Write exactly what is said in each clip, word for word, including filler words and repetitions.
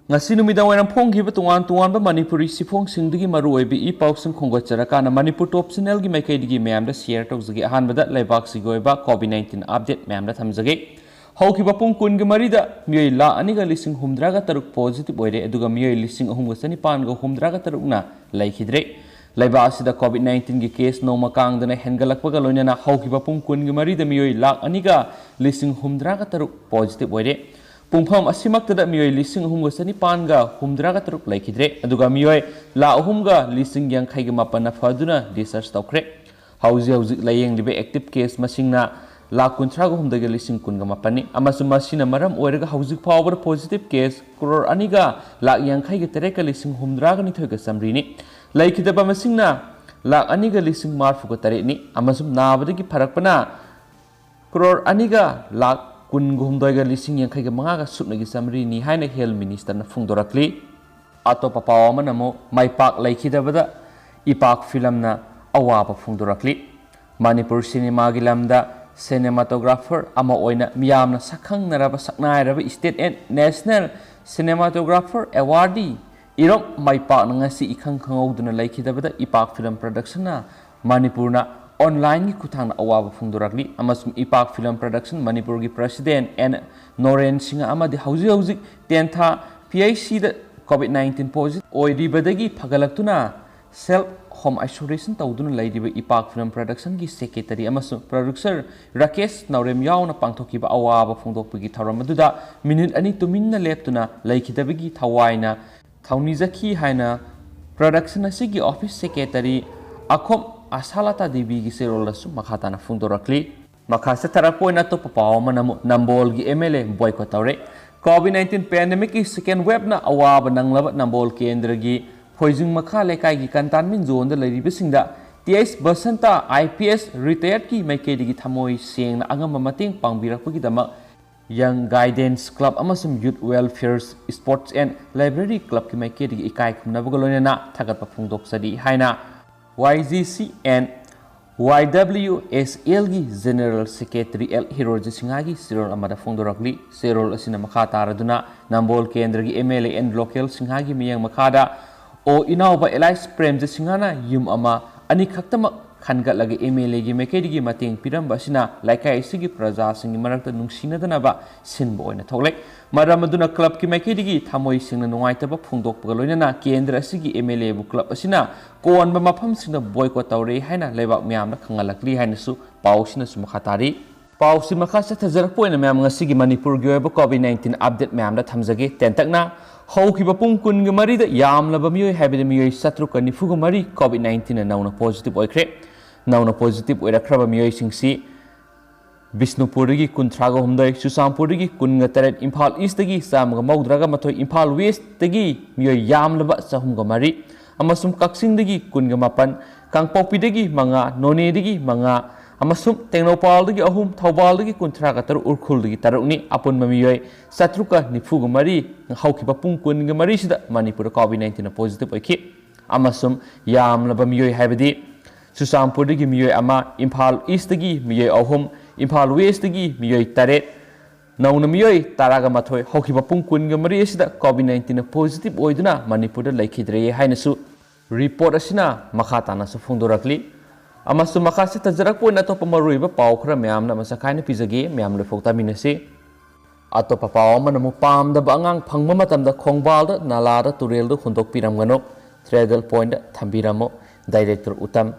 ꯉꯁꯤ ꯅꯨꯃꯤꯗꯥꯡ ꯋꯥꯏꯔꯝ ꯐꯣꯡꯈꯤꯕ ꯇꯣꯉꯥꯟ ꯇꯣꯉꯥꯟꯕ ꯃꯅꯤꯄꯨꯔꯤ ꯁꯤꯐꯣꯡꯁꯤꯡꯗꯒꯤ ꯃꯔꯨꯑꯣꯏꯕ ꯏ ꯄꯥꯎꯁꯤꯡ ꯈꯣꯝꯒꯠꯆꯔꯀꯥꯟꯗ ꯃꯅꯤꯄꯨꯔ ꯇꯣꯞ ꯆꯦꯅꯦꯜꯒꯤ ꯃꯥꯏꯀꯩꯗꯒꯤ ꯃꯌꯥꯝꯗ ꯁꯤꯌꯔ ꯇꯧꯖꯒꯦ꯫ ꯑꯍꯥꯟꯕꯗ ꯂꯩꯕꯥꯛꯁꯤꯒꯤ ꯑꯣꯏꯕ ꯀꯣꯚꯤꯗ ꯅꯥꯏꯟꯇꯤꯟ ꯑꯞꯗꯦꯠ ꯃꯌꯥꯝꯗ ꯊꯝꯖꯒꯦ꯫ ꯍꯧꯈꯤꯕ ꯄꯨꯡ ꯀꯨꯟꯒꯤ ꯃꯔꯤꯗ ꯃꯤꯑꯣꯏ ꯂꯥꯈ ꯑꯅꯤꯒ ꯂꯤꯁꯤꯡ ꯍꯨꯝꯗ꯭ꯔꯥꯒ ꯇꯔꯨꯛ ꯄꯣꯖꯤꯇꯤꯚ ꯑꯣꯏꯔꯦ, ꯑꯗꯨꯒ ꯃꯤꯑꯣꯏ ꯂꯤꯁꯤꯡ ꯑꯍꯨꯝꯒ ꯆꯅꯤꯄꯥꯟꯒ ꯍꯨꯝꯗ꯭ꯔꯥꯒ ꯇꯔꯨꯛꯅ ꯂꯩꯈꯤꯗ꯭ꯔꯦ꯫ ꯂꯩꯕꯥꯛ ꯑꯁꯤꯗ ꯀꯣꯚꯤꯗ ꯅꯥꯏꯟꯇꯤꯟꯒꯤ ꯀꯦꯁ ꯅꯣꯡꯃ ꯀꯥꯡꯗꯅ ꯍꯦꯟꯒꯠꯂꯛꯄꯒ ꯂꯣꯏꯅꯅ ꯍꯧꯈꯤꯕ ꯄꯨꯡ ꯀꯨꯟꯒꯤ ꯃꯔꯤꯗ ꯃꯤꯑꯣꯏ ꯂꯥꯈ ꯑꯅꯤꯒ ꯂꯤꯁꯤꯡ ꯍꯨꯝꯗ꯭ꯔꯥꯒ ꯇꯔꯨꯛ ꯄꯣꯖꯤꯇꯤꯚ ꯑꯣꯏꯔꯦ꯫ ꯄꯨꯡꯐꯝ ꯑꯁꯤꯃꯛꯇꯗ ꯃꯤꯑꯣꯏ ꯂꯤꯁꯤꯡ ꯑꯍꯨꯝꯒ ꯆꯅꯤꯄꯥꯟꯒ ꯍꯨꯝꯗ꯭ꯔꯥꯒ ꯇꯔꯨꯛ ꯂꯩꯈꯤꯗ꯭ꯔꯦ, ꯑꯗꯨꯒ ꯃꯤꯑꯣꯏ ꯂꯥꯈ ꯑꯍꯨꯝꯒ ꯂꯤꯁꯤꯡ ꯌꯥꯡꯈꯩꯒ ꯃꯥꯄꯟꯅ ꯐꯗꯨꯅ ꯗꯤꯁꯆꯥꯔꯖ ꯇꯧꯈ꯭ꯔꯦ꯫ ꯍꯧꯖꯤꯛ ꯍꯧꯖꯤꯛ ꯂꯥꯌꯦꯡꯂꯤꯕ ꯑꯦꯛꯇꯤꯚ ꯀꯦꯁ ꯃꯁꯤꯡꯅ ꯂꯥꯈ ꯀꯨꯟꯊ꯭ꯔꯥꯒ ꯍꯨꯝꯗꯣꯏꯒ ꯂꯤꯁꯤꯡ ꯀꯨꯟꯒ ꯃꯥꯄꯟꯅꯤ, ꯑꯃꯁꯨꯡ ꯃꯁꯤꯅ ꯃꯔꯝ ꯑꯣꯏꯔꯒ ꯍꯧꯖꯤꯛ ꯐꯥꯎꯕꯗ ꯄꯣꯖꯤꯇꯤꯚ ꯀꯦꯁ ꯀ꯭ꯔꯣꯔ ꯑꯅꯤꯒ ꯂꯥꯈ ꯌꯥꯡꯈꯩꯒ ꯇꯔꯦꯠꯀ ꯂꯤꯁꯤꯡ ꯍꯨꯝꯗ꯭ꯔꯥꯒ ꯅꯤꯊꯣꯏꯒ ꯆꯥꯃꯔꯤꯅꯤ꯫ ꯂꯩꯈꯤꯗꯕ ꯃꯁꯤꯡꯅ ꯂꯥꯈ ꯑꯅꯤꯒ ꯂꯤꯁꯤꯡ ꯃꯔꯤꯐꯨꯒ ꯇꯔꯦꯠꯅꯤ, ꯑꯃꯁꯨꯡ ꯅꯥꯕꯗꯒꯤ ꯐꯔꯛꯄꯅ ꯀ꯭ꯔꯣꯔ ꯑꯅꯤꯒ ꯂꯥꯈ ꯀꯨꯟꯒ ꯍꯨꯝꯗꯣꯏꯒ ꯂꯤꯁꯤꯡ ꯌꯥꯡꯈꯩꯒ ꯃꯉꯥꯒ ꯁꯨꯞꯅꯒꯤ ꯆꯥꯃꯔꯤꯅꯤ ꯍꯥꯏꯅ ꯍꯦꯜꯊ ꯃꯤꯅꯤꯁꯇꯔꯅ ꯐꯣꯡꯗꯣꯔꯛꯂꯤ꯫ ꯑꯇꯣꯞꯄ ꯄꯥꯎ ꯑꯃꯅ ꯑꯃꯨꯛ ꯃꯥꯏ ꯄꯥꯛ ꯂꯩꯈꯤꯗꯕꯗ ꯏꯄꯥꯛ ꯐꯤꯂꯝꯅ ꯑꯋꯥꯕ ꯐꯣꯡꯗꯣꯔꯛꯂꯤ꯫ ꯃꯅꯤꯄꯨꯔ ꯁꯤꯅꯦꯃꯥꯒꯤ ꯂꯝꯗ ꯁꯤꯅꯦꯃꯥꯇꯣꯒ꯭ꯔꯥꯐꯔ ꯑꯃ ꯑꯣꯏꯅ ꯃꯤꯌꯥꯝꯅ ꯁꯛꯈꯪꯅꯔꯕ ꯁꯛꯅꯥꯏꯔꯕ ꯁ꯭ꯇꯦꯠ ꯑꯦꯟ ꯅꯦꯁꯅꯦꯜ ꯁꯤꯅꯦꯃꯥꯇꯣꯒ꯭ꯔꯥꯐꯔ ꯑꯦꯋꯥꯔꯗꯤ ꯏꯔꯣꯝ ꯃꯥꯏ ꯄꯥꯛꯅ ꯉꯁꯤ ꯏꯈꯪ ꯈꯪꯍꯧꯗꯅ ꯂꯩꯈꯤꯗꯕꯗ ꯏꯄꯥꯛ ꯐꯤꯂꯝ ꯄ꯭ꯔꯗꯛꯁꯟꯅ ꯃꯅꯤꯄꯨꯔꯅ ꯑꯣꯟꯂꯥꯏꯟꯒꯤ ꯈꯨꯠꯊꯥꯡꯗ ꯑꯋꯥꯕ ꯐꯣꯡꯗꯣꯔꯛꯂꯤ, ꯑꯃꯁꯨꯡ ꯏꯄꯥꯛ ꯐꯤꯂꯝ ꯄ꯭ꯔꯗꯛꯁꯟ ꯃꯅꯤꯄꯨꯔꯒꯤ ꯄ꯭ꯔꯁꯤꯗꯦꯟ ꯑꯦꯟ ꯅꯣꯔꯦꯟ ꯁꯤꯡꯍ ꯑꯃꯗꯤ ꯍꯧꯖꯤꯛ ꯍꯧꯖꯤꯛ ꯇꯦꯟꯊꯥ ꯄꯤ ꯑꯩꯆ ꯁꯤꯗ ꯀꯣꯚꯤꯗ ꯅꯥꯏꯟꯇꯤꯟ ꯄꯣꯖꯤꯇꯤꯚ ꯑꯣꯏꯔꯤꯕꯗꯒꯤ ꯐꯒꯠꯂꯛꯇꯨꯅ ꯁꯦꯜꯐ ꯍꯣꯝ ꯑꯥꯏꯁꯣꯂꯦꯁꯟ ꯇꯧꯗꯨꯅ ꯂꯩꯔꯤꯕ ꯏꯄꯥꯛ ꯐꯤꯂꯝ ꯄ꯭ꯔꯗꯛꯁꯟꯒꯤ ꯁꯦꯀ꯭ꯔꯦꯇꯔꯤ ꯑꯃꯁꯨꯡ ꯄ꯭ꯔꯗ꯭ꯌꯨꯁꯔ ꯔꯥꯀꯦꯁ ꯅꯥꯎꯔꯦꯝ ꯌꯥꯎꯅ ꯄꯥꯡꯊꯣꯛꯈꯤꯕ ꯑꯋꯥꯕ ꯐꯣꯡꯗꯣꯛꯄꯒꯤ ꯊꯧꯔꯝ ꯑꯗꯨꯗ ꯃꯤꯅꯤꯠ ꯑꯅꯤ ꯇꯨꯃꯤꯟꯅ ꯂꯦꯞꯇꯨꯅ ꯂꯩꯈꯤꯗꯕꯒꯤ ꯊꯋꯥꯏꯅ ꯊꯧꯅꯤꯖꯈꯤ ꯍꯥꯏꯅ ꯄ꯭ꯔꯗꯛꯁꯟ ꯑꯁꯤꯒꯤ ꯑꯣꯐꯤꯁ ꯁꯦꯀ꯭ꯔꯦꯇꯔꯤ ꯑꯈꯣꯝ ꯑꯁꯥꯂꯇꯥ ꯗꯦꯕꯤꯒꯤ ꯆꯦꯔꯣꯜꯗꯁꯨ ꯃꯈꯥ ꯇꯥꯅ ꯐꯣꯡꯗꯣꯔꯛꯂꯤ꯫ ꯃꯈꯥ ꯆꯠꯊꯔꯛꯄ ꯑꯣꯏꯅ ꯑꯇꯣꯞꯄ ꯄꯥꯎ ꯑꯃꯅ ꯑꯃꯨꯛ ꯅꯝꯕꯣꯜꯒꯤ ꯑꯦꯝ ꯑꯦꯜ ꯑꯦ ꯕꯣꯏꯀꯣꯠ ꯇꯧꯔꯦ꯫ ꯀꯣꯚꯤꯗ ꯅꯥꯏꯟꯇꯤꯟ ꯄꯦꯟꯗꯦꯃꯤꯛꯀꯤ ꯁꯦꯀꯦꯟ ꯋꯦꯕꯅ ꯑꯋꯥꯕ ꯅꯪꯂꯕ ꯅꯝꯕꯣꯜ ꯀꯦꯟꯗ꯭ꯔꯒꯤ ꯐꯣꯏꯖꯤꯡ ꯃꯈꯥ ꯂꯩꯀꯥꯏꯒꯤ ꯀꯟꯇꯥꯟꯃꯦꯟ ꯖꯣꯟꯗ ꯂꯩꯔꯤꯕꯁꯤꯡꯗ T H Basanta I P S ꯔꯤꯇꯥꯌꯔꯗꯀꯤ ꯃꯥꯏꯀꯩꯗꯒꯤ ꯊꯃꯣꯏ ꯁꯦꯡꯅ ꯑꯉꯝꯕ ꯃꯇꯦꯡ ꯄꯥꯡꯕꯤꯔꯛꯄꯒꯤꯗꯃꯛ ꯌꯪ ꯒꯥꯏꯗꯦꯟꯁ ꯀ꯭ꯂꯕ ꯑꯃꯁꯨꯡ youth welfare, sports and library ꯀ꯭ꯂꯕꯀꯤ ꯃꯥꯏꯀꯩꯗꯒꯤ ꯏꯀꯥꯏ ꯈꯨꯝꯅꯕꯒ ꯂꯣꯏꯅꯅ ꯊꯥꯒꯠꯄ ꯐꯣꯡꯗꯣꯛꯆꯔꯤ ꯍꯥꯏꯅ Y G C N Y W S ꯑꯦꯜꯒꯤ ꯖꯦꯅꯔꯦꯜ ꯁꯦꯀ꯭ꯔꯦꯇꯔꯤ ꯑꯦꯜ ꯍꯤꯔꯣꯖꯤꯠ ꯁꯤꯡꯍꯒꯤ ꯆꯦꯔꯣꯜ ꯑꯃꯗ ꯐꯣꯡꯗꯣꯔꯛꯂꯤ꯫ ꯆꯦꯔꯣꯜ ꯑꯁꯤꯅ ꯃꯈꯥ ꯇꯥꯔꯗꯨꯅ ꯅꯝꯕꯣꯜ ꯀꯦꯟꯗ꯭ꯔꯒꯤ M L A N Loken ꯁꯤꯡꯍꯒꯤ ꯃꯤꯠꯌꯦꯡ ꯃꯈꯥꯗ ꯑꯣ ꯏꯅꯥꯎꯕ ꯑꯦꯂꯥꯏꯁ ꯄ꯭ꯔꯦꯝꯖꯤꯠ ꯁꯤꯡꯍꯅ ꯌꯨꯝ ꯑꯃ ꯑꯅꯤꯈꯛꯇꯃꯛ ꯈꯟꯒꯠꯂꯒ ꯑꯦꯝ ꯑꯦꯜ ꯑꯦꯒꯤ ꯃꯥꯏꯀꯩꯗꯒꯤ ꯃꯇꯦꯡ ꯄꯤꯔꯝꯕ ꯑꯁꯤꯅ ꯂꯩꯀꯥꯏ ꯑꯁꯤꯒꯤ ꯄ꯭ꯔꯖꯥꯁꯤꯡꯒꯤ ꯃꯔꯛꯇ ꯅꯨꯡꯁꯤꯅꯗꯅꯕ ꯁꯤꯟꯕ ꯑꯣꯏꯅ ꯊꯣꯛꯂꯦ꯫ ꯃꯔꯝ ꯑꯗꯨꯅ ꯀ꯭ꯂꯕꯀꯤ ꯃꯥꯏꯀꯩꯗꯒꯤ ꯊꯃꯣꯏ ꯁꯦꯡꯅ ꯅꯨꯡꯉꯥꯏꯇꯕ ꯐꯣꯡꯗꯣꯛꯄꯒ ꯂꯣꯏꯅꯅ ꯀꯦꯟꯗ꯭ꯔ ꯑꯁꯤꯒꯤ ꯑꯦꯝ ꯑꯦꯜ ꯑꯦꯕꯨ ꯀ꯭ꯂꯕ ꯑꯁꯤꯅ ꯀꯣꯟꯕ ꯃꯐꯝꯁꯤꯡꯗ ꯕꯣꯏꯀꯣꯠ ꯇꯧꯔꯦ ꯍꯥꯏꯅ ꯂꯩꯕꯥꯛ ꯃꯤꯌꯥꯝꯗ ꯈꯪꯍꯜꯂꯛꯂꯤ ꯍꯥꯏꯅꯁꯨ ꯄꯥꯎꯁꯤꯅꯁꯨ ꯃꯈꯥ ꯇꯥꯔꯤ꯫ ꯄꯥꯎꯁꯤ ꯃꯈꯥ ꯆꯠꯊꯖꯔꯛꯄ ꯑꯣꯏꯅ ꯃꯌꯥꯝ ꯉꯁꯤꯒꯤ ꯃꯅꯤꯄꯨꯔꯒꯤ ꯑꯣꯏꯕ ꯀꯣꯚꯤꯗ ꯅꯥꯏꯟꯇꯤꯟ ꯑꯞꯗꯦꯠ ꯃꯌꯥꯝꯗ ꯊꯝꯖꯒꯦ ꯇꯦꯟꯇꯛꯅ꯫ ꯍꯧꯈꯤꯕ ꯄꯨꯡ ꯀꯨꯟꯒ ꯃꯔꯤꯗ ꯌꯥꯝꯂꯕ ꯃꯤꯑꯣꯏ ꯍꯥꯏꯕꯗꯤ ꯃꯤꯑꯣꯏ ꯆꯥꯇ꯭ꯔꯨꯛꯀ ꯅꯤꯐꯨꯒ ꯃꯔꯤ ꯀꯣꯚꯤꯗ ꯅꯥꯏꯟꯇꯤꯟꯅ ꯅꯧꯅ ꯄꯣꯖꯤꯇꯤꯚ ꯑꯣꯏꯈ꯭ꯔꯦ꯫ ꯅꯧꯅ ꯄꯣꯖꯤꯇꯤꯚ ꯑꯣꯏꯔꯛꯈ꯭ꯔꯕ ꯃꯤꯑꯣꯏꯁꯤꯡꯁꯤ ꯕꯤꯁꯅꯨꯄꯨꯔꯗꯒꯤ ꯀꯨꯟꯊ꯭ꯔꯥꯒ ꯍꯨꯝꯗꯣꯏ, ꯆꯨꯔꯆꯥꯟꯄꯨꯔꯗꯒꯤ ꯀꯨꯟꯒ ꯇꯔꯦꯠ, ꯏꯝꯐꯥꯜ ꯏꯁꯇꯒꯤ ꯆꯥꯝꯃꯒ ꯃꯧꯗ꯭ꯔꯥꯒ ꯃꯥꯊꯣꯏ, ꯏꯝꯐꯥꯜ ꯋꯦꯁꯇꯒꯤ ꯃꯤꯑꯣꯏ ꯌꯥꯝꯂꯕ ꯆꯍꯨꯝꯒ ꯃꯔꯤ, ꯑꯃꯁꯨꯡ ꯀꯛꯆꯤꯡꯗꯒꯤ ꯀꯨꯟꯒ ꯃꯥꯄꯟ, ꯀꯥꯡꯄꯣꯛꯄꯤꯗꯒꯤ ꯃꯉꯥ, ꯅꯣꯅꯦꯗꯒꯤ ꯃꯉꯥ, ꯑꯃꯁꯨꯡ ꯇꯦꯡꯅꯧꯄꯥꯜꯗꯒꯤ ꯑꯍꯨꯝ, ꯊꯧꯕꯥꯜꯗꯒꯤ ꯀꯨꯟꯊ꯭ꯔꯥꯒ ꯇꯔꯨꯛ, ꯎꯈ꯭ꯔꯨꯜꯗꯒꯤ ꯇꯔꯨꯛꯅꯤ꯫ ꯑꯄꯨꯟꯕ ꯃꯤꯑꯣꯏ ꯆꯥꯇ꯭ꯔꯨꯛꯀ ꯅꯤꯐꯨꯒ ꯃꯔꯤ ꯍꯧꯈꯤꯕ ꯄꯨꯡ ꯀꯨꯟꯒ ꯃꯔꯤꯁꯤꯗ ꯃꯅꯤꯄꯨꯔꯗ ꯀꯣꯚꯤꯗ ꯅꯥꯏꯟꯇꯤꯟꯅ ꯄꯣꯖꯤꯇꯤꯚ ꯑꯣꯏꯈꯤ꯫ ꯑꯃꯁꯨꯡ ꯌꯥꯝꯂꯕ ꯃꯤꯑꯣꯏ ꯍꯥꯏꯕꯗꯤ ꯆꯨꯔꯆꯥꯟꯄꯨꯔꯗꯒꯤ ꯃꯤꯑꯣꯏ ꯑꯃ, ꯏꯝꯐꯥꯜ ꯏꯁꯇꯒꯤ ꯃꯤꯑꯣꯏ ꯑꯍꯨꯝ, ꯏꯝꯐꯥꯜ ꯋꯦꯁꯇꯒꯤ ꯃꯤꯑꯣꯏ ꯇꯔꯦꯠ, ꯅꯧꯅ ꯃꯤꯑꯣꯏ ꯇꯔꯥꯒ ꯃꯥꯊꯣꯏ ꯍꯧꯈꯤꯕ ꯄꯨꯡ ꯀꯨꯟꯒ ꯃꯔꯤ ꯑꯁꯤꯗ ꯀꯣꯚꯤꯗ ꯅꯥꯏꯟꯇꯤꯟꯅ ꯄꯣꯖꯤꯇꯤꯚ ꯑꯣꯏꯗꯨꯅ ꯃꯅꯤꯄꯨꯔꯗ ꯂꯩꯈꯤꯗ꯭ꯔꯦ ꯍꯥꯏꯅꯁꯨ ꯔꯤꯄꯣꯔꯠ ꯑꯁꯤꯅ ꯃꯈꯥ ꯇꯥꯅꯁꯨ ꯐꯣꯡꯗꯣꯔꯛꯂꯤ꯫ ꯑꯃꯁꯨꯡ ꯃꯈꯥ ꯆꯠꯊꯖꯔꯛꯄ ꯑꯣꯏꯅ ꯑꯇꯣꯞꯄ ꯃꯔꯨꯑꯣꯏꯕ ꯄꯥꯎ ꯈꯔ ꯃꯌꯥꯝꯅ ꯃꯁꯛ ꯈꯥꯏꯅ ꯄꯤꯖꯒꯦ, ꯃꯌꯥꯝ ꯂꯣꯏꯐꯥꯎ ꯇꯥꯃꯤꯟꯅꯁꯤ꯫ ꯑꯇꯣꯞꯄ ꯄꯥꯎ ꯑꯃꯅ ꯑꯃꯨꯛ ꯄꯥꯝꯗꯕ ꯑꯉꯥꯡ ꯐꯪꯕ ꯃꯇꯝꯗ ꯈꯣꯡꯕꯥꯜꯗ, ꯅꯂꯥꯗ, ꯇꯨꯔꯦꯜꯗ ꯍꯨꯟꯗꯣꯛꯄꯤꯔꯝꯒꯅꯨ, ꯇ꯭ꯔꯦꯗꯜ ꯄꯣꯏꯟꯠꯇ ꯊꯝꯕꯤꯔꯝꯃꯨ꯫ ꯗꯥꯏꯔꯦꯛꯇꯔ ꯎꯇꯝ꯫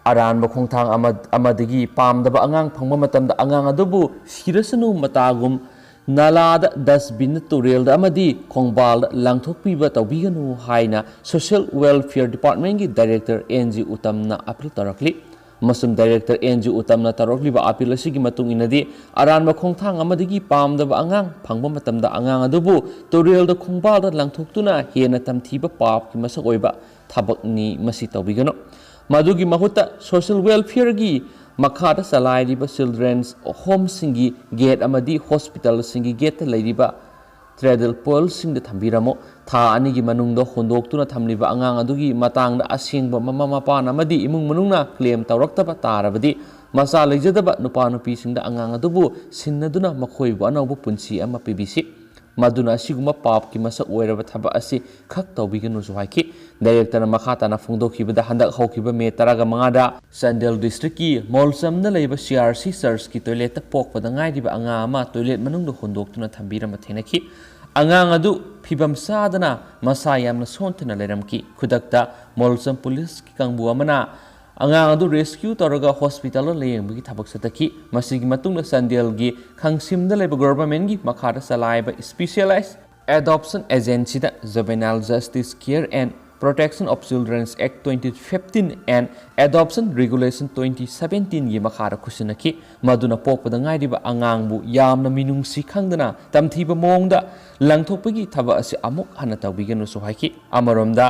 ꯑꯔꯥꯟꯕ ꯈꯣꯡꯊꯥꯡ ꯑꯃ, ꯑꯃꯗꯒꯤ ꯄꯥꯝꯗꯕ ꯑꯉꯥꯡ ꯐꯪꯕ ꯃꯇꯝꯗ ꯑꯉꯥꯡ ꯑꯗꯨꯕꯨ ꯁꯤꯔꯁꯅꯨ ꯃꯇꯥꯒꯨꯝ ꯅꯂꯥꯗ, ꯗꯁꯕꯤꯟꯗ, ꯇꯨꯔꯦꯜꯗ ꯑꯃꯗꯤ ꯈꯣꯡꯕꯥꯜꯗ ꯂꯪꯊꯣꯛꯄꯤꯕ ꯇꯧꯕꯤꯒꯅꯨ ꯍꯥꯏꯅ ꯁꯣꯁꯤꯌꯦꯜ ꯋꯦꯜꯐꯤꯌꯔ ꯗꯤꯄꯥꯔꯠꯃꯦꯟꯒꯤ ꯗꯥꯏꯔꯦꯛꯇꯔ ꯑꯦꯟ ꯖꯤ ꯎꯇꯝꯅ ꯑꯄꯤꯜ ꯇꯧꯔꯛꯂꯤ꯫ ꯑꯃꯁꯨꯡ ꯗꯥꯏꯔꯦꯛꯇꯔ ꯑꯦꯟ ꯖꯤ ꯎꯇꯝꯅ ꯇꯧꯔꯛꯂꯤꯕ ꯑꯄꯤꯜ ꯑꯁꯤꯒꯤ ꯃꯇꯨꯡ ꯏꯟꯅꯗꯤ, ꯑꯔꯥꯟꯕ ꯈꯣꯡꯊꯥꯡ ꯑꯃꯗꯒꯤ ꯄꯥꯝꯗꯕ ꯑꯉꯥꯡ ꯐꯪꯕ ꯃꯇꯝꯗ ꯑꯉꯥꯡ ꯑꯗꯨꯕꯨ ꯇꯨꯔꯦꯜꯗ, ꯈꯣꯡꯕꯥꯜꯗ ꯂꯪꯊꯣꯛꯇꯨꯅ ꯍꯦꯟꯅ ꯇꯝꯊꯤꯕ ꯄꯥꯞꯀꯤ ꯃꯁꯛ ꯑꯣꯏꯕ ꯊꯕꯛꯅꯤ꯫ ꯃꯁꯤ ꯇꯧꯕꯤꯒꯅꯨ꯫ ꯃꯗꯨꯒꯤ ꯃꯍꯨꯠꯇ ꯁꯣꯁꯤꯌꯦꯜ ꯋꯦꯜꯐꯤꯌꯔꯒꯤ ꯃꯈꯥꯗ ꯆꯂꯥꯏꯔꯤꯕ ꯆꯤꯜꯗ꯭ꯔꯦꯟꯁ ꯍꯣꯝꯁꯤꯡꯒꯤ ꯒꯦꯠ ꯑꯃꯗꯤ ꯍꯣꯁꯄꯤꯇꯥꯜꯁꯤꯡꯒꯤ ꯒꯦꯠꯇ ꯂꯩꯔꯤꯕ ꯀ꯭ꯔꯦꯗꯜ ꯄꯣꯜꯁꯤꯡꯗ ꯊꯝꯕꯤꯔꯝꯃꯨ꯫ ꯊꯥ ꯑꯅꯤꯒꯤ ꯃꯅꯨꯡꯗ ꯍꯨꯟꯗꯣꯛꯇꯨꯅ ꯊꯝꯂꯤꯕ ꯑꯉꯥꯡ ꯑꯗꯨꯒꯤ ꯃꯇꯥꯡꯗ ꯑꯁꯦꯡꯕ ꯃꯃꯥ ꯃꯄꯥꯅ ꯑꯃꯗꯤ ꯏꯃꯨꯡ ꯃꯅꯨꯡꯅ ꯀ꯭ꯂꯦꯝ ꯇꯧꯔꯛꯇꯕ ꯇꯥꯔꯕꯗꯤ, ꯃꯆꯥ ꯂꯩꯖꯗꯕ ꯅꯨꯄꯥ ꯅꯨꯄꯤꯁꯤꯡꯗ ꯑꯉꯥꯡ ꯑꯗꯨꯕꯨ ꯁꯤꯟꯅꯗꯨꯅ ꯃꯈꯣꯏꯕꯨ ꯑꯅꯧꯕ ꯄꯨꯟꯁꯤ ꯑꯃ ꯄꯤꯕꯤꯁꯤ꯫ ꯃꯗꯨꯅ ꯑꯁꯤꯒꯨꯝꯕ ꯄꯥꯞꯀꯤ ꯃꯁꯛ ꯑꯣꯏꯔꯕ ꯊꯕꯛ ꯑꯁꯤ ꯈꯛ ꯇꯧꯕꯤꯒꯅꯨꯁꯨ ꯍꯥꯏꯈꯤ꯫ ꯗꯥꯏꯔꯦꯛꯇꯔꯅ ꯃꯈꯥ ꯇꯥꯅ ꯐꯣꯡꯗꯣꯛꯈꯤꯕꯗ, ꯍꯟꯗꯛ ꯍꯧꯈꯤꯕ ꯃꯦ ꯇꯔꯥꯒ ꯃꯉꯥꯗ ꯆꯥꯟꯗꯦꯜ ꯗꯤꯁꯇ꯭ꯔꯤꯛꯀꯤ ꯃꯣꯜꯆꯝꯗ ꯂꯩꯕ ꯁꯤ ꯑꯥꯔ ꯁꯤ ꯆꯔꯆꯀꯤ ꯇꯣꯏꯂꯦꯠꯇ ꯄꯣꯛꯄꯗ ꯉꯥꯏꯔꯤꯕ ꯑꯉꯥꯡ ꯑꯃ ꯇꯣꯏꯂꯦꯠ ꯃꯅꯨꯡꯗ ꯍꯨꯟꯗꯣꯛꯇꯨꯅ ꯊꯝꯕꯤꯔꯝꯕ ꯊꯦꯡꯅꯈꯤ꯫ ꯑꯉꯥꯡ ꯑꯗꯨ ꯐꯤꯕꯝ ꯆꯥꯗꯅ ꯃꯁꯥ ꯌꯥꯝꯅ ꯁꯣꯟꯊꯅ ꯂꯩꯔꯝꯈꯤ꯫ ꯈꯨꯗꯛꯇ ꯃꯣꯜꯆꯝ ꯄꯨꯂꯤꯁꯀꯤ ꯀꯥꯡꯕꯨ ꯑꯃꯅ ꯑꯉꯥꯡ ꯑꯗꯨ ꯔꯦꯁꯀ꯭ꯌꯨ ꯇꯧꯔꯒ ꯍꯣꯁꯄꯤꯇꯥꯜꯗ ꯂꯥꯌꯦꯡꯕꯒꯤ ꯊꯕꯛ ꯆꯠꯊꯈꯤ꯫ ꯃꯁꯤꯒꯤ ꯃꯇꯨꯡꯗ ꯆꯥꯟꯗꯦꯜꯒꯤ ꯈꯪꯁꯤꯝꯗ ꯂꯩꯕ ꯒꯣꯚꯔꯟꯃꯦꯟꯠꯀꯤ ꯃꯈꯥꯗ ꯆꯂꯥꯏꯕ ꯁ꯭ꯄꯦꯁꯤꯌꯦꯂꯥꯏꯖ adoption ꯑꯦꯖꯦꯟꯁꯤꯗ Juvenile Justice Care and Protection of Children Act twenty fifteen and Adoption Regulation twenty seventeenꯒꯤ ꯃꯈꯥꯗ ꯈꯨꯠꯁꯤꯟꯅꯈꯤ꯫ ꯃꯗꯨꯅ ꯄꯣꯛꯄꯗ ꯉꯥꯏꯔꯤꯕ ꯑꯉꯥꯡꯕꯨ ꯌꯥꯝꯅ ꯃꯤꯅꯨꯡꯁꯤ ꯈꯪꯗꯅ ꯇꯝꯊꯤꯕ ꯃꯑꯣꯡꯗ ꯂꯪꯊꯣꯛꯄꯒꯤ ꯊꯕꯛ ꯑꯁꯤ ꯑꯃꯨꯛ ꯍꯟꯅ ꯇꯧꯕꯤꯒꯅꯨꯁꯨ ꯍꯥꯏꯈꯤ꯫ ꯑꯃꯔꯣꯝꯗ,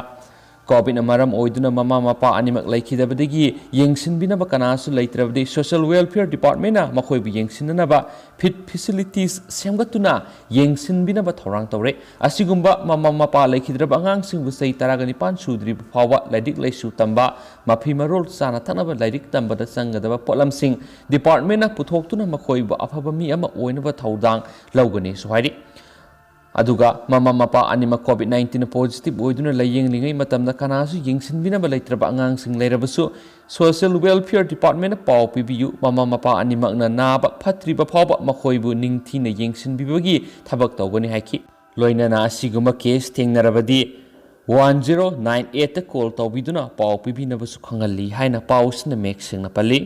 ꯀꯣꯚꯤꯗꯅ ꯃꯔꯝ ꯑꯣꯏꯗꯨꯅ ꯃꯃꯥ ꯃꯄꯥ ꯑꯅꯤꯃꯛ ꯂꯩꯈꯤꯗꯕꯗꯒꯤ ꯌꯦꯡꯁꯤꯟꯕꯤꯅꯕ ꯀꯅꯥꯁꯨ ꯂꯩꯇ꯭ꯔꯕꯗꯤ, ꯁꯣꯁꯤꯌꯦꯜ ꯋꯦꯜꯐꯤꯌꯔ ꯗꯤꯄꯥꯔꯠꯃꯦꯟꯅ ꯃꯈꯣꯏꯕꯨ ꯌꯦꯡꯁꯤꯟꯅꯅꯕ ꯐꯤꯠ ꯐꯦꯁꯤꯂꯤꯇꯤꯁ ꯁꯦꯝꯒꯠꯇꯨꯅ ꯌꯦꯡꯁꯤꯟꯕꯤꯅꯕ ꯊꯧꯔꯥꯡ ꯇꯧꯔꯦ꯫ ꯑꯁꯤꯒꯨꯝꯕ ꯃꯃꯥ ꯃꯄꯥ ꯂꯩꯈꯤꯗ꯭ꯔꯕ ꯑꯉꯥꯡꯁꯤꯡꯕꯨ ꯆꯍꯤ ꯇꯔꯥꯒ ꯅꯤꯄꯥꯟ ꯁꯨꯗ꯭ꯔꯤꯕ ꯐꯥꯎꯕ ꯂꯥꯏꯔꯤꯛ ꯂꯥꯏꯁꯨ ꯇꯝꯕ, ꯃꯐꯤ ꯃꯔꯣꯜ, ꯆꯥꯅ ꯊꯛꯅꯕ, ꯂꯥꯏꯔꯤꯛ ꯇꯝꯕꯗ ꯆꯪꯒꯗꯕ ꯄꯣꯠꯂꯝꯁꯤꯡ ꯗꯤꯄꯥꯔꯠꯃꯦꯟꯅ ꯄꯨꯊꯣꯛꯇꯨꯅ ꯃꯈꯣꯏꯕꯨ ꯑꯐꯕ ꯃꯤ ꯑꯃ ꯑꯣꯏꯅꯕ ꯊꯧꯗꯥꯡ ꯂꯧꯒꯅꯤꯁꯨ ꯍꯥꯏꯔꯤ꯫ ꯑꯗꯨꯒ ꯃꯃꯥ ꯃꯄꯥ ꯑꯅꯤꯃꯛ ꯀꯣꯚꯤꯗ ꯅꯥꯏꯟꯇꯤꯟ ꯄꯣꯖꯤꯇꯤꯚ ꯑꯣꯏꯗꯨꯅ ꯂꯥꯌꯦꯡꯂꯤꯉꯩ ꯃꯇꯝꯗ ꯀꯅꯥꯁꯨ ꯌꯦꯡꯁꯤꯟꯕꯤꯅꯕ ꯂꯩꯇ꯭ꯔꯕ ꯑꯉꯥꯡꯁꯤꯡ ꯂꯩꯔꯕꯁꯨ, ꯁꯣꯁꯤꯌꯦꯜ ꯋꯦꯜꯐꯤꯌꯔ ꯗꯤꯄꯥꯔꯠꯃꯦꯟꯅ ꯄꯥꯎ ꯄꯤꯕꯤꯌꯨ꯫ ꯃꯃꯥ ꯃꯄꯥ ꯑꯅꯤꯃꯛꯅ ꯅꯥꯕ ꯐꯠꯇ꯭ꯔꯤꯕ ꯐꯥꯎꯕ ꯃꯈꯣꯏꯕꯨ ꯅꯤꯡꯊꯤꯅ ꯌꯦꯡꯁꯤꯟꯕꯤꯕꯒꯤ ꯊꯕꯛ ꯇꯧꯒꯅꯤ ꯍꯥꯏꯈꯤ꯫ ꯂꯣꯏꯅꯅ ꯑꯁꯤꯒꯨꯝꯕ ꯀꯦꯁ ꯊꯦꯡꯅꯔꯕꯗꯤ, ꯋꯥꯟ ꯖꯤꯔꯣ ꯅꯥꯏꯟ ꯑꯩꯠꯇ ꯀꯣꯜ ꯇꯧꯕꯤꯗꯨꯅ ꯄꯥꯎ ꯄꯤꯕꯤꯅꯕꯁꯨ ꯈꯪꯍꯜꯂꯤ ꯍꯥꯏꯅ ꯄꯥꯎ ꯑꯁꯤꯅ ꯃꯌꯦꯛ ꯁꯦꯡꯅ ꯄꯜꯂꯤ꯫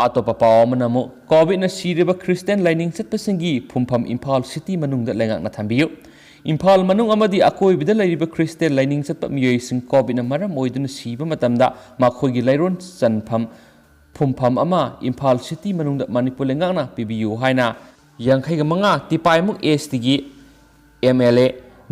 ꯑꯇꯣꯞꯄ ꯄꯥꯎ ꯑꯃꯅ ꯑꯃꯨꯛ, ꯀꯣꯚꯤꯗꯅ ꯁꯤꯔꯤꯕ ꯈ꯭ꯔꯤꯁꯇꯤꯌꯥꯟ ꯂꯥꯏꯅꯤꯡ ꯆꯠꯄꯁꯤꯡꯒꯤ ꯐꯨꯝꯐꯝ ꯏꯝꯐꯥꯜ ꯁꯤꯇꯤ ꯃꯅꯨꯡꯗ ꯂꯩꯉꯥꯛꯅ ꯊꯝꯕꯤꯌꯨ꯫ ꯏꯝꯐꯥꯜ ꯃꯅꯨꯡ ꯑꯃꯗꯤ ꯑꯀꯣꯏꯕꯗ ꯂꯩꯔꯤꯕ ꯈ꯭ꯔꯤꯁꯇꯤꯌꯥꯟ ꯂꯥꯏꯅꯤꯡ ꯆꯠꯄ ꯃꯤꯑꯣꯏꯁꯤꯡ ꯀꯣꯚꯤꯗꯅ ꯃꯔꯝ ꯑꯣꯏꯗꯨꯅ ꯁꯤꯕ ꯃꯇꯝꯗ ꯃꯈꯣꯏꯒꯤ ꯂꯩꯔꯣꯟ ꯆꯟꯐꯝ ꯐꯨꯝꯐꯝ ꯑꯃ ꯏꯝꯐꯥꯜ ꯁꯤꯇꯤ ꯃꯅꯨꯡꯗ ꯃꯅꯤꯄꯨꯔ ꯂꯩꯉꯥꯛꯅ ꯄꯤꯕꯤꯌꯨ ꯍꯥꯏꯅ ꯌꯥꯡꯈꯩꯒ ꯃꯉꯥ ꯇꯤꯄꯥꯏꯃꯨꯛ ꯑꯦꯁ ꯇꯤꯒꯤ ꯑꯦꯝ ꯑꯦꯜ ꯑꯦ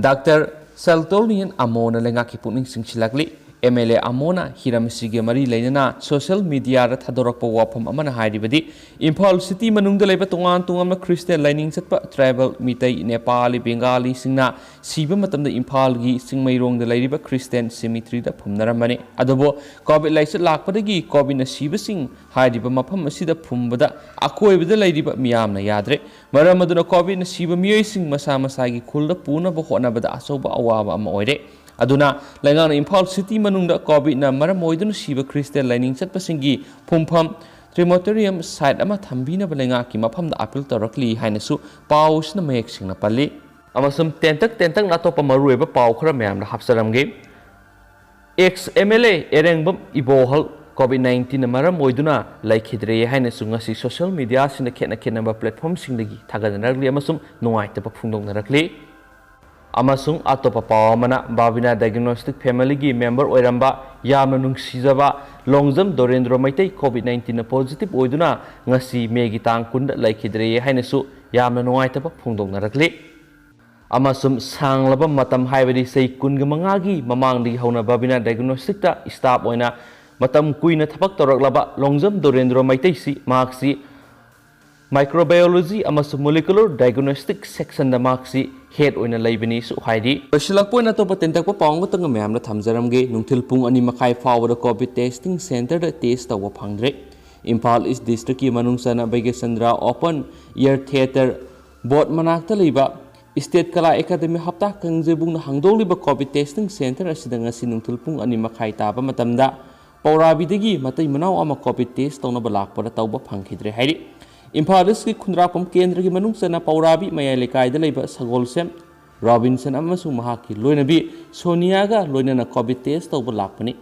ꯗꯥꯛꯇꯔ ꯁꯦꯜꯇꯣꯂꯤꯌꯟ ꯑꯃꯣꯅ ꯂꯩꯉꯥꯛꯀꯤ ꯄꯨꯛꯅꯤꯡ ꯆꯤꯡꯁꯤꯜꯂꯛꯂꯤ꯫ ꯑꯦꯝ ꯑꯦꯜ ꯑꯦ ꯑꯃꯣꯅ ꯍꯤꯔꯝ ꯑꯁꯤꯒ ꯃꯔꯤ ꯂꯩꯅꯅ ꯁꯣꯁꯤꯌꯦꯜ ꯃꯤꯗꯤꯌꯥꯗ ꯊꯥꯗꯣꯔꯛꯄ ꯋꯥꯐꯝ ꯑꯃꯅ ꯍꯥꯏꯔꯤꯕꯗꯤ, ꯏꯝꯐꯥꯜ ꯁꯤꯇꯤ ꯃꯅꯨꯡꯗ ꯂꯩꯕ ꯇꯣꯉꯥꯟ ꯇꯣꯉꯥꯟꯕ ꯈ꯭ꯔꯤꯁꯇꯤꯌꯥꯟ ꯂꯥꯏꯅꯤꯡ ꯆꯠꯄ ꯇ꯭ꯔꯥꯏꯕꯦꯜ, ꯃꯤꯇꯩ, ꯅꯦꯄꯥꯂꯤ, ꯕꯦꯡꯒꯥꯂꯤꯁꯤꯡꯅ ꯁꯤꯕ ꯃꯇꯝꯗ ꯏꯝꯐꯥꯜꯒꯤ ꯆꯤꯡꯃꯩꯔꯣꯡꯗ ꯂꯩꯔꯤꯕ ꯈ꯭ꯔꯤꯁꯇꯤꯌꯥꯟ ꯁꯤꯃꯤꯇ꯭ꯔꯤꯗ ꯐꯨꯝꯅꯔꯝꯕꯅꯤ꯫ ꯑꯗꯨꯕꯨ ꯀꯣꯚꯤꯗ ꯂꯥꯏꯆꯠ ꯂꯥꯛꯄꯗꯒꯤ ꯀꯣꯚꯤꯗꯅ ꯁꯤꯕꯁꯤꯡ ꯍꯥꯏꯔꯤꯕ ꯃꯐꯝ ꯑꯁꯤꯗ ꯐꯨꯝꯕꯗ ꯑꯀꯣꯏꯕꯗ ꯂꯩꯔꯤꯕ ꯃꯤꯌꯥꯝꯅ ꯌꯥꯗ꯭ꯔꯦ꯫ ꯃꯔꯝ ꯑꯗꯨꯅ ꯀꯣꯚꯤꯗꯅ ꯁꯤꯕ ꯃꯤꯑꯣꯏꯁꯤꯡ ꯃꯁꯥ ꯃꯁꯥꯒꯤ ꯈꯨꯜꯗ ꯄꯨꯅꯕ ꯍꯣꯠꯅꯕꯗ ꯑꯆꯧꯕ ꯑꯋꯥꯕ ꯑꯃ ꯑꯣꯏꯔꯦ꯫ ꯑꯗꯨꯅ ꯂꯩꯉꯥꯛꯅ ꯏꯝꯐꯥꯜ ꯁꯤꯇꯤ ꯃꯅꯨꯡꯗ ꯀꯣꯚꯤꯗꯅ ꯃꯔꯝ ꯑꯣꯏꯗꯨꯅ ꯁꯤꯕ ꯈ꯭ꯔꯤꯁꯇꯤꯌꯥꯟ ꯂꯥꯏꯅꯤꯡ ꯆꯠꯄꯁꯤꯡꯒꯤ ꯐꯨꯝꯐꯝ ꯀ꯭ꯔꯤꯃꯣꯇꯣꯔꯤꯌꯝ ꯁꯥꯏꯠ ꯑꯃ ꯊꯝꯕꯤꯅꯕ ꯂꯩꯉꯥꯛꯀꯤ ꯃꯐꯝꯗ ꯑꯥꯄꯤꯜ ꯇꯧꯔꯛꯂꯤ ꯍꯥꯏꯅꯁꯨ ꯄꯥꯎ ꯑꯁꯤꯅ ꯃꯌꯦꯛ ꯁꯦꯡꯅ ꯄꯜꯂꯤ꯫ ꯑꯃꯁꯨꯡ ꯇꯦꯟꯇꯛ ꯇꯦꯟꯇꯛꯅ ꯑꯇꯣꯞꯄ ꯃꯔꯨꯑꯣꯏꯕ ꯄꯥꯎ ꯈꯔ ꯃꯌꯥꯝꯗ ꯍꯥꯞꯆꯔꯝꯒꯦ꯫ Ex M L A Erengbam Ibohal covid ꯅꯥꯏꯟꯇꯤꯟꯅ ꯃꯔꯝ ꯑꯣꯏꯗꯨꯅ ꯂꯩꯈꯤꯗ꯭ꯔꯦ ꯍꯥꯏꯅꯁꯨ ꯉꯁꯤ ꯁꯣꯁꯤꯌꯦꯜ ꯃꯤꯗꯤꯌꯥꯁꯤꯡꯗ ꯈꯦꯠꯅ ꯈꯦꯠꯅꯕ ꯄ꯭ꯂꯦꯠꯐꯣꯝꯁꯤꯡꯗꯒꯤ ꯊꯥꯒꯠꯅꯔꯛꯂꯤ ꯑꯃꯁꯨꯡ ꯅꯨꯡꯉꯥꯏꯇꯕ ꯐꯣꯡꯗꯣꯛꯅꯔꯛꯂꯤ꯫ ꯑꯃꯁꯨꯡ ꯑꯇꯣꯞꯄ ꯄꯥꯎ ꯑꯃꯅ, ꯕꯥꯕꯤꯅꯥ ꯗꯥꯏꯒꯅꯣꯁꯇꯤꯛ ꯐꯦꯃꯤꯂꯤꯒꯤ ꯃꯦꯝꯕꯔ ꯑꯣꯏꯔꯝꯕ ꯌꯥꯝꯅ ꯅꯨꯡꯁꯤꯖꯕ ꯂꯣꯡꯖꯝ ꯗꯣꯔꯦꯟꯗ꯭ꯔꯣ ꯃꯩꯇꯩ ꯀꯣꯚꯤꯗ ꯅꯥꯏꯟꯇꯤꯟꯅ ꯄꯣꯖꯤꯇꯤꯚ ꯑꯣꯏꯗꯨꯅ ꯉꯁꯤ ꯃꯦꯒꯤ ꯇꯥꯡ ꯀꯨꯟꯗ ꯂꯩꯈꯤꯗ꯭ꯔꯦ ꯍꯥꯏꯅꯁꯨ ꯌꯥꯝꯅ ꯅꯨꯡꯉꯥꯏꯇꯕ ꯐꯣꯡꯗꯣꯛꯅꯔꯛꯂꯤ꯫ ꯑꯃꯁꯨꯡ ꯁꯥꯡꯂꯕ ꯃꯇꯝ, ꯍꯥꯏꯕꯗꯤ ꯆꯍꯤ ꯀꯨꯟꯒ ꯃꯉꯥꯒꯤ ꯃꯃꯥꯡꯗꯒꯤ ꯍꯧꯅ ꯕꯥꯕꯤꯅꯥ ꯗꯥꯏꯒꯅꯣꯁꯇꯤꯛꯇ ꯁ꯭ꯇꯥꯐ ꯑꯣꯏꯅ ꯃꯇꯝ ꯀꯨꯏꯅ ꯊꯕꯛ ꯇꯧꯔꯛꯂꯕ ꯂꯣꯡꯖꯝ ꯗꯣꯔꯦꯟꯗ꯭ꯔꯣ ꯃꯩꯇꯩꯁꯤ ꯃꯍꯥꯛꯁꯤ ꯃꯥꯏꯀ꯭ꯔꯣꯕꯥꯏꯑꯣꯂꯣꯖꯤ ꯑꯃꯁꯨꯡ ꯃꯣꯂꯤꯀꯨꯂꯔ ꯗꯥꯏꯒꯅꯣꯁꯇꯤꯛ ꯁꯦꯛꯁꯟꯗ ꯃꯍꯥꯛꯁꯤ ꯍꯦꯗ ꯑꯣꯏꯅ ꯂꯩꯕꯅꯤꯁꯨ ꯍꯥꯏꯔꯤ꯫ ꯂꯣꯏꯁꯤꯜꯂꯛꯄ ꯑꯣꯏꯅ ꯑꯇꯣꯞꯄ ꯇꯦꯟꯇꯛꯄ ꯄꯥꯎ ꯑꯃꯇꯪꯒ ꯃꯌꯥꯝꯗ ꯊꯝꯖꯔꯝꯒꯦ꯫ ꯅꯨꯡꯊꯤꯜ ꯄꯨꯡ ꯑꯅꯤ ꯃꯈꯥꯏ ꯐꯥꯎꯕꯗ ꯀꯣꯚꯤꯗ ꯇꯦꯁꯇꯤꯡ ꯁꯦꯟꯇꯔꯗ ꯇꯦꯁ ꯇꯧꯕ ꯐꯪꯗ꯭ꯔꯦ꯫ ꯏꯝꯐꯥꯜ ꯏꯁ ꯗꯤꯁꯇ꯭ꯔꯤꯛꯀꯤ ꯃꯅꯨꯡ ꯆꯟꯅ Bhagyachandra open air theatre boat ꯃꯅꯥꯛꯇ ꯂꯩꯕ ꯏꯁꯇꯦꯠ ꯀꯂꯥ ꯑꯦꯀꯥꯗꯃꯤ ꯍꯞꯇꯥ ꯀꯥꯡꯖꯩꯕꯨꯡꯅ ꯍꯥꯡꯗꯣꯛꯂꯤꯕ ꯀꯣꯚꯤꯗ ꯇꯦꯁꯇꯤꯡ ꯁꯦꯟꯇꯔ ꯑꯁꯤꯗ ꯉꯁꯤ ꯅꯨꯡꯊꯤꯜ ꯄꯨꯡ ꯑꯅꯤ ꯃꯈꯥꯏ ꯇꯥꯕ ꯃꯇꯝꯗ ꯄꯧꯔꯥꯕꯤꯗꯒꯤ ꯃꯇꯩ ꯃꯅꯥꯎ ꯑꯃ ꯀꯣꯚꯤꯗ ꯇꯦꯁ ꯇꯧꯅꯕ ꯂꯥꯛꯄꯗ ꯇꯧꯕ ꯐꯪꯈꯤꯗ꯭ꯔꯦ ꯍꯥꯏꯔꯤ꯫ ꯏꯝꯐꯥꯜ ꯏꯁꯀꯤ ꯈꯨꯟꯗ꯭ꯔꯥꯛꯄꯝ ꯀꯦꯟꯗ꯭ꯔꯒꯤ ꯃꯅꯨꯡ ꯆꯟꯅ ꯄꯧꯔꯥꯕꯤ ꯃꯌꯥꯏ ꯂꯩꯀꯥꯏꯗ ꯂꯩꯕ ꯁꯒꯣꯜꯁꯦꯝ ꯔꯣꯕꯤꯟꯁꯟ ꯑꯃꯁꯨꯡ ꯃꯍꯥꯛꯀꯤ ꯂꯣꯏꯅꯕꯤ ꯁꯣꯅꯤꯌꯥꯒ ꯂꯣꯏꯅꯅ ꯀꯣꯚꯤꯗ ꯇꯦꯁ ꯇꯧꯕ ꯂꯥꯛꯄꯅꯤ꯫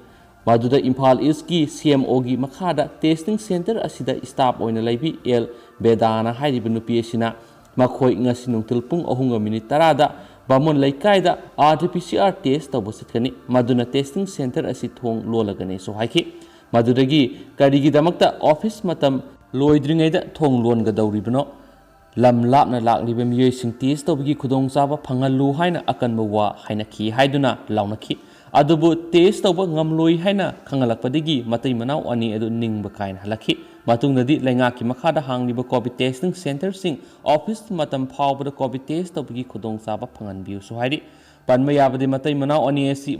ꯃꯗꯨꯗ ꯏꯝꯐꯥꯜ ꯏꯁꯀꯤ ꯁꯤ ꯑꯦꯝ ꯑꯣꯒꯤ ꯃꯈꯥꯗ ꯇꯦꯁꯇꯤꯡ ꯁꯦꯟꯇꯔ ꯑꯁꯤꯗ ꯁ꯭ꯇꯥꯐ ꯑꯣꯏꯅ ꯂꯩꯕꯤ ꯑꯦꯜ ꯕꯦꯗꯥꯅ ꯍꯥꯏꯔꯤꯕ ꯅꯨꯄꯤ ꯑꯁꯤꯅ ꯃꯈꯣꯏ ꯉꯁꯤ ꯅꯨꯡꯊꯤꯜ ꯄꯨꯡ ꯑꯍꯨꯝꯒ ꯃꯤꯅꯤꯠ ꯇꯔꯥꯗ ꯕꯥꯃꯣꯟ ꯂꯩꯀꯥꯏꯗ R T P C R test ꯇꯧꯕ ꯆꯠꯀꯅꯤ꯫ ꯃꯗꯨꯅ ꯇꯦꯁꯇꯤꯡ ꯁꯦꯟꯇꯔ ꯑꯁꯤ ꯊꯣꯡ ꯂꯣꯜꯂꯒꯅꯤꯁꯨ ꯍꯥꯏꯈꯤ꯫ ꯃꯗꯨꯗꯒꯤ ꯀꯔꯤꯒꯤꯗꯃꯛꯇ ꯑꯣꯐꯤꯁ ꯃꯇꯝ ꯂꯣꯏꯗ꯭ꯔꯤꯉꯩꯗ ꯊꯣꯡ ꯂꯣꯟꯒꯗꯧꯔꯤꯕꯅꯣ? ꯂꯝ ꯂꯥꯞꯅ ꯂꯥꯛꯂꯤꯕ ꯃꯤꯑꯣꯏꯁꯤꯡ ꯇꯦꯁ ꯇꯧꯕꯒꯤ ꯈꯨꯗꯣꯡꯆꯥꯕ ꯐꯪꯍꯜꯂꯨ ꯍꯥꯏꯅ ꯑꯀꯟꯕ ꯋꯥ ꯍꯥꯏꯅꯈꯤ ꯍꯥꯏꯗꯨꯅ ꯂꯥꯎꯅꯈꯤ꯫ ꯑꯗꯨꯕꯨ ꯇꯦꯁ ꯇꯧꯕ ꯉꯝꯂꯣꯏ ꯍꯥꯏꯅ ꯈꯪꯍꯜꯂꯛꯄꯗꯒꯤ ꯃꯇꯩ ꯃꯅꯥꯎ ꯑꯅꯤ ꯑꯗꯨ ꯅꯤꯡꯕ ꯀꯥꯏꯅ ꯍꯜꯂꯛꯈꯤ꯫ ꯃꯇꯨꯡꯗꯗꯤ ꯂꯩꯉꯥꯛꯀꯤ ꯃꯈꯥꯗ ꯍꯥꯡꯂꯤꯕ ꯀꯣꯚꯤꯗ ꯇꯦꯁꯇꯤꯡ ꯁꯦꯟꯇꯔꯁꯤꯡ ꯑꯣꯐꯤꯁ ꯃꯇꯝ ꯐꯥꯎꯕꯗ ꯀꯣꯚꯤꯗ ꯇꯦꯁ ꯇꯧꯕꯒꯤ ꯈꯨꯗꯣꯡꯆꯥꯕ ꯐꯪꯍꯟꯕꯤꯌꯨꯁꯨ ꯍꯥꯏꯔꯤ꯫ ꯄꯟꯕ ꯌꯥꯕꯗꯤ ꯃꯇꯩ ꯃꯅꯥꯎ ꯑꯅꯤ ꯑꯁꯤ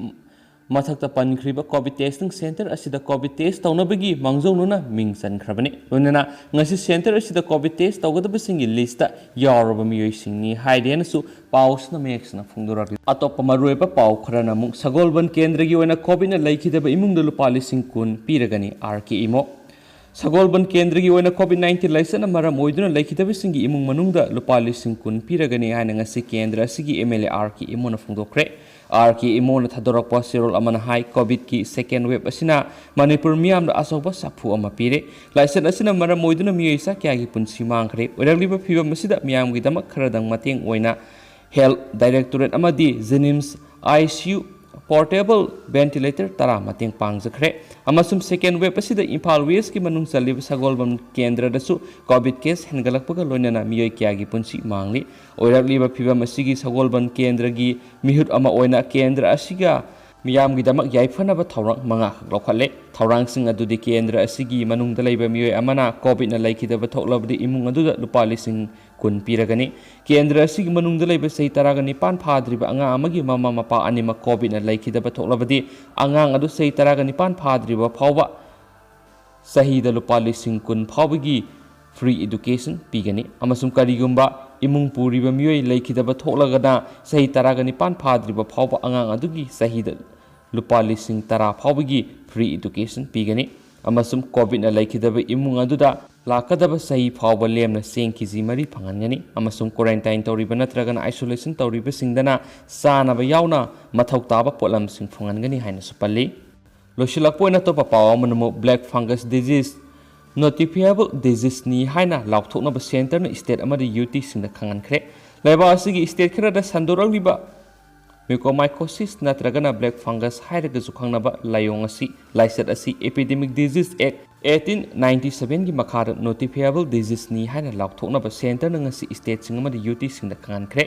ꯃꯊꯛꯇ ꯄꯟꯈ꯭ꯔꯤꯕ ꯀꯣꯚꯤꯗ ꯇꯦꯁꯇꯤꯡ ꯁꯦꯟꯇꯔ ꯑꯁꯤꯗ ꯀꯣꯚꯤꯗ ꯇꯦꯁ ꯇꯧꯅꯕꯒꯤ ꯃꯥꯡꯖꯧꯅꯅ ꯃꯤꯡ ꯆꯟꯈ꯭ꯔꯕꯅꯤ꯫ ꯂꯣꯏꯅꯅ ꯉꯁꯤ ꯁꯦꯟꯇꯔ ꯑꯁꯤꯗ ꯀꯣꯚꯤꯗ ꯇꯦꯁ ꯇꯧꯒꯗꯕꯁꯤꯡꯒꯤ ꯂꯤꯁꯇ ꯌꯥꯎꯔꯕ ꯃꯤꯑꯣꯏꯁꯤꯡꯅꯤ ꯍꯥꯏꯔꯦꯅꯁꯨ ꯄꯥꯎꯁꯤꯅ ꯃꯌꯦꯛ ꯁꯦꯡꯅ ꯐꯣꯡꯗꯣꯔꯛꯂꯤ꯫ ꯑꯇꯣꯞꯄ ꯃꯔꯨꯑꯣꯏꯕ ꯄꯥꯎ ꯈꯔꯅ ꯑꯃꯨꯛ ꯁꯒꯣꯜꯕꯟ ꯀꯦꯟꯗ꯭ꯔꯒꯤ ꯑꯣꯏꯅ ꯀꯣꯚꯤꯗꯅ ꯂꯩꯈꯤꯗꯕ ꯏꯃꯨꯡꯗ ꯂꯨꯄꯥ ꯂꯤꯁꯤꯡ ꯀꯨꯟ ꯄꯤꯔꯒꯅꯤ ꯑꯥꯔ ꯀꯦ ꯏꯃꯣ꯫ ꯁꯒꯣꯜꯕꯟ ꯀꯦꯟꯗ꯭ꯔꯒꯤ ꯑꯣꯏꯅ ꯀꯣꯚꯤꯗ ꯅꯥꯏꯟꯇꯤꯟ ꯂꯥꯏꯆꯠꯅ ꯃꯔꯝ ꯑꯣꯏꯗꯨꯅ ꯂꯩꯈꯤꯗꯕꯁꯤꯡꯒꯤ ꯏꯃꯨꯡ ꯃꯅꯨꯡꯗ ꯂꯨꯄꯥ ꯂꯤꯁꯤꯡ ꯀꯨꯟ ꯄꯤꯔꯒꯅꯤ ꯍꯥꯏꯅ ꯉꯁꯤ ꯀꯦꯟꯗ꯭ꯔ ꯑꯁꯤꯒꯤ M L A R K Imo ꯐꯣꯡꯗꯣꯛꯈ꯭ꯔꯦ꯫ ꯑꯥꯔ ꯀꯦ ꯏꯃꯣꯅ ꯊꯥꯗꯣꯔꯛꯄ ꯆꯦꯔꯣꯜ ꯑꯃꯅ ꯍꯥꯏ, ꯀꯣꯚꯤꯗꯀꯤ ꯁꯦꯀꯦꯟ ꯋꯦꯕ ꯑꯁꯤꯅ ꯃꯅꯤꯄꯨꯔ ꯃꯤꯌꯥꯝꯗ ꯑꯆꯧꯕ ꯁꯥꯐꯨ ꯑꯃ ꯄꯤꯔꯦ꯫ ꯂꯥꯏꯆꯠ ꯑꯁꯤꯅ ꯃꯔꯝ ꯑꯣꯏꯗꯨꯅ ꯃꯤꯑꯣꯏ ꯆꯥ ꯀꯌꯥꯒꯤ ꯄꯨꯟꯁꯤ ꯃꯥꯡꯈ꯭ꯔꯦ꯫ ꯑꯣꯏꯔꯛꯂꯤꯕ ꯐꯤꯕꯝ ꯑꯁꯤꯗ ꯃꯤꯌꯥꯝꯒꯤꯗꯃꯛ ꯈꯔꯗꯪ ꯃꯇꯦꯡ ꯑꯣꯏꯅ ꯍꯦꯜꯊ ꯗꯥꯏꯔꯦꯛꯇꯣꯔꯦꯠ ꯑꯃꯗꯤ ꯖꯦꯅꯤꯝꯁ, I C U, portable ventilator ꯇꯔꯥ ꯃꯇꯦꯡ ꯄꯥꯡꯖꯈ꯭ꯔꯦ꯫ ꯑꯃꯁꯨꯡ ꯁꯦꯀꯦꯟ ꯋꯦꯕ ꯑꯁꯤꯗ ꯏꯝꯐꯥꯜ ꯋꯦꯁꯀꯤ ꯃꯅꯨꯡ ꯆꯜꯂꯤꯕ ꯁꯒꯣꯜꯕꯟ ꯀꯦꯟꯗ꯭ꯔꯗꯁꯨ ꯀꯣꯚꯤꯗ ꯀꯦꯁ ꯍꯦꯟꯒꯠꯂꯛꯄꯒ ꯂꯣꯏꯅꯅ ꯃꯤꯑꯣꯏ ꯀꯌꯥꯒꯤ ꯄꯨꯟꯁꯤ ꯃꯥꯡꯂꯤ꯫ ꯑꯣꯏꯔꯛꯂꯤꯕ ꯐꯤꯕꯝ ꯑꯁꯤꯒꯤ ꯁꯒꯣꯜꯕꯟ ꯀꯦꯟꯗ꯭ꯔꯒꯤ ꯃꯤꯍꯨꯠ ꯑꯃ ꯑꯣꯏꯅ ꯀꯦꯟꯗ꯭ꯔ ꯑꯁꯤꯒ ꯃꯤꯌꯥꯝꯒꯤꯗꯃꯛ ꯌꯥꯏꯐꯅꯕ ꯊꯧꯔꯥꯡ ꯃꯉꯥꯈꯛ ꯂꯧꯈꯠꯂꯦ꯫ ꯊꯧꯔꯥꯡꯁꯤꯡ ꯑꯗꯨꯗꯤ ꯀꯦꯟꯗ꯭ꯔ ꯑꯁꯤꯒꯤ ꯃꯅꯨꯡꯗ ꯂꯩꯕ ꯃꯤꯑꯣꯏ ꯑꯃꯅ ꯀꯣꯚꯤꯗꯅ ꯂꯩꯈꯤꯗꯕ ꯊꯣꯛꯂꯕꯗꯤ ꯏꯃꯨꯡ ꯑꯗꯨꯗ ꯂꯨꯄꯥ ꯂꯤꯁꯤꯡ ꯀꯨꯟ ꯄꯤꯔꯒꯅꯤ꯫ ꯀꯦꯟꯗ꯭ꯔ ꯑꯁꯤꯒꯤ ꯃꯅꯨꯡꯗ ꯂꯩꯕ ꯆꯍꯤ ꯇꯔꯥꯒ ꯅꯤꯄꯥꯟ ꯐꯥꯗ꯭ꯔꯤꯕ ꯑꯉꯥꯡ ꯑꯃꯒꯤ ꯃꯃꯥ ꯃꯄꯥ ꯑꯅꯤꯃꯛ ꯀꯣꯚꯤꯗꯅ ꯂꯩꯈꯤꯗꯕ ꯊꯣꯛꯂꯕꯗꯤ ꯑꯉꯥꯡ ꯑꯗꯨ ꯆꯍꯤ ꯇꯔꯥꯒ ꯅꯤꯄꯥꯟ ꯐꯥꯗ꯭ꯔꯤꯕ ꯐꯥꯎꯕ ꯆꯍꯤꯗ ꯂꯨꯄꯥ ꯂꯤꯁꯤꯡ ꯀꯨꯟ ꯐꯥꯎꯕꯒꯤ ꯐ꯭ꯔꯤ ꯏꯗꯨꯀꯦꯁꯟ ꯄꯤꯒꯅꯤ꯫ ꯑꯃꯁꯨꯡ ꯀꯔꯤꯒꯨꯝꯕ ꯏꯃꯨꯡ ꯄꯨꯔꯤꯕ ꯃꯤꯑꯣꯏ ꯂꯩꯈꯤꯗꯕ ꯊꯣꯛꯂꯒꯅ ꯆꯍꯤ ꯇꯔꯥꯒ ꯅꯤꯄꯥꯟ ꯐꯥꯗ꯭ꯔꯤꯕ ꯐꯥꯎꯕ ꯑꯉꯥꯡ ꯑꯗꯨꯒꯤ ꯆꯍꯤꯗ ꯂꯨꯄꯥ ꯂꯤꯁꯤꯡ ꯇꯔꯥ ꯐꯥꯎꯕꯒꯤ ꯐ꯭ꯔꯤ ꯏꯗꯨꯀꯦꯁꯟ ꯄꯤꯒꯅꯤ꯫ ꯑꯃꯁꯨꯡ ꯀꯣꯚꯤꯗꯅ ꯂꯩꯈꯤꯗꯕ ꯏꯃꯨꯡ ꯑꯗꯨꯗ ꯂꯥꯛꯀꯗꯕ ꯆꯍꯤ ꯐꯥꯎꯕ ꯂꯦꯝꯅ ꯆꯦꯡ ꯀꯦ ꯖꯤ ꯃꯔꯤ ꯐꯪꯍꯟꯒꯅꯤ꯫ ꯑꯃꯁꯨꯡ ꯀ꯭ꯋꯥꯔꯦꯟꯇꯥꯏꯟ ꯇꯧꯔꯤꯕ ꯅꯠꯇ꯭ꯔꯒꯅ ꯑꯥꯏꯁꯣꯂꯦꯁꯟ ꯇꯧꯔꯤꯕꯁꯤꯡꯗꯅ ꯆꯥꯅꯕ ꯌꯥꯎꯅ ꯃꯊꯧ ꯇꯥꯕ ꯄꯣꯠꯂꯝꯁꯤꯡ ꯐꯪꯍꯟꯒꯅꯤ ꯍꯥꯏꯅꯁꯨ ꯄꯜꯂꯤ꯫ ꯂꯣꯏꯁꯤꯜꯂꯛꯄ ꯑꯣꯏꯅ ꯑꯇꯣꯞꯄ ꯄꯥꯎ ꯑꯃꯅ ꯑꯃꯨꯛ ꯕ꯭ꯂꯦꯛ ꯐꯪꯒꯁ ꯗꯤꯖꯤꯁ ꯅꯣꯇꯤꯐꯤꯑꯦꯕꯜ ꯗꯤꯖꯤꯁꯅꯤ ꯍꯥꯏꯅ ꯂꯥꯎꯊꯣꯛꯅꯕ ꯁꯦꯟꯇꯔꯅ ꯁ꯭ꯇꯦꯠ ꯑꯃꯗꯤ ꯌꯨ ꯇꯤꯁꯤꯡꯗ ꯈꯪꯍꯟꯈ꯭ꯔꯦ꯫ ꯂꯩꯕꯥꯛ ꯑꯁꯤꯒꯤ ꯁ꯭ꯇꯦꯠ ꯈꯔꯗ ꯁꯟꯗꯣꯔꯛꯂꯤꯕ ꯃ꯭ꯌꯨꯀꯣꯃꯥꯏꯀꯣꯁꯤꯁ ꯅꯠꯇ꯭ꯔꯒꯅ ꯕ꯭ꯂꯦꯛ ꯐꯪꯒꯁ ꯍꯥꯏꯔꯒꯁꯨ ꯈꯪꯅꯕ ꯂꯥꯏꯑꯣꯡ ꯑꯁꯤ, ꯂꯥꯏꯆꯠ ꯑꯁꯤ Epidemic Disease Act eighteen ninety sevenꯒꯤ ꯃꯈꯥꯗ ꯅꯣꯇꯤꯐꯤꯑꯦꯕꯜ ꯗꯤꯖꯤꯁꯅꯤ ꯍꯥꯏꯅ ꯂꯥꯎꯊꯣꯛꯅꯕ ꯁꯦꯟꯇꯔꯅ ꯉꯁꯤ ꯁ꯭ꯇꯦꯠꯁꯤꯡ ꯑꯃꯗꯤ ꯌꯨ ꯇꯤꯁꯤꯡꯗ ꯈꯪꯍꯟꯈ꯭ꯔꯦ꯫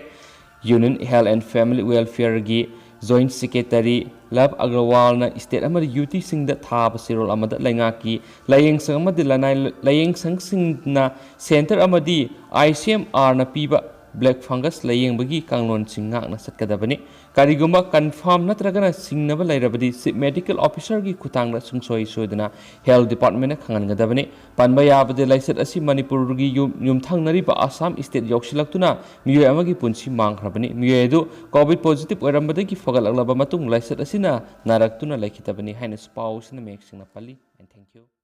ꯌꯨꯅꯤꯌꯟ ꯍꯦꯜꯊ ꯑꯦꯟ ꯐꯦꯃꯤꯂꯤ ꯋꯦꯜꯐꯤꯌꯔꯒꯤ ꯖꯣꯏꯟꯠ ꯁꯦꯀ꯭ꯔꯦꯇꯔꯤ ꯂꯚ ꯑꯒ꯭ꯔꯋꯥꯜꯅ ꯁ꯭ꯇꯦꯠ ꯑꯃꯗ ꯌꯨꯇꯤꯁꯤꯡꯗ ꯊꯥꯕ ꯆꯦꯔꯣꯜ ꯑꯃꯗ ꯂꯩꯉꯥꯛꯀꯤ ꯂꯥꯏꯌꯦꯡꯁꯪ ꯑꯃꯗꯤ ꯂꯅꯥꯏ ꯂꯥꯏꯌꯦꯡꯁꯪꯁꯤꯡꯅ ꯁꯦꯟꯇꯔ ꯑꯃꯗꯤ ꯑꯥꯏ ꯁꯤ ꯑꯦꯝ ꯑꯥꯔꯅ ꯄꯤꯕ ꯕ꯭ꯂꯦꯛ ꯐꯪꯒꯁ ꯂꯥꯏꯌꯦꯡꯕꯒꯤ ꯀꯥꯡꯂꯣꯟꯁꯤꯡ ꯉꯥꯛꯅ ꯆꯠꯀꯗꯕꯅꯤ꯫ ꯀꯔꯤꯒꯨꯝꯕ ꯀꯟꯐꯥꯔꯝ ꯅꯠꯇ꯭ꯔꯒꯅ ꯆꯤꯡꯅꯕ ꯂꯩꯔꯕꯗꯤ ꯆꯤꯐ ꯃꯦꯗꯤꯀꯦꯜ ꯑꯣꯐꯤꯁꯔꯒꯤ ꯈꯨꯠꯊꯥꯡꯗ ꯁꯨꯡꯁꯣꯏ ꯁꯣꯏꯗꯅ ꯍꯦꯜꯊ ꯗꯤꯄꯥꯔꯠꯃꯦꯟꯠꯅ ꯈꯪꯍꯟꯒꯗꯕꯅꯤ꯫ ꯄꯟꯕ ꯌꯥꯕꯗꯤ ꯂꯥꯏꯆꯠ ꯑꯁꯤ ꯃꯅꯤꯄꯨꯔꯒꯤ ꯌꯨꯝ ꯌꯨꯝꯊꯪꯅꯔꯤꯕ ꯑꯁꯥꯝ ꯁ꯭ꯇꯦꯠ ꯌꯧꯁꯤꯜꯂꯛꯇꯨꯅ ꯃꯤꯑꯣꯏ ꯑꯃꯒꯤ ꯄꯨꯟꯁꯤ ꯃꯥꯡꯈ꯭ꯔꯕꯅꯤ꯫ ꯃꯤꯑꯣꯏ ꯑꯗꯨ ꯀꯣꯚꯤꯗ ꯄꯣꯖꯤꯇꯤꯚ ꯑꯣꯏꯔꯝꯕꯗꯒꯤ ꯐꯒꯠꯂꯛꯂꯕ ꯃꯇꯨꯡ ꯂꯥꯏꯆꯠ ꯑꯁꯤꯅ ꯅꯥꯔꯛꯇꯨꯅ ꯂꯩꯈꯤꯗꯕꯅꯤ ꯍꯥꯏꯅꯁꯨ ꯄꯥꯎ ꯑꯁꯤꯅ ꯃꯌꯦꯛ ꯁꯦꯡꯅ ꯄꯜꯂꯤ꯫ And thank you.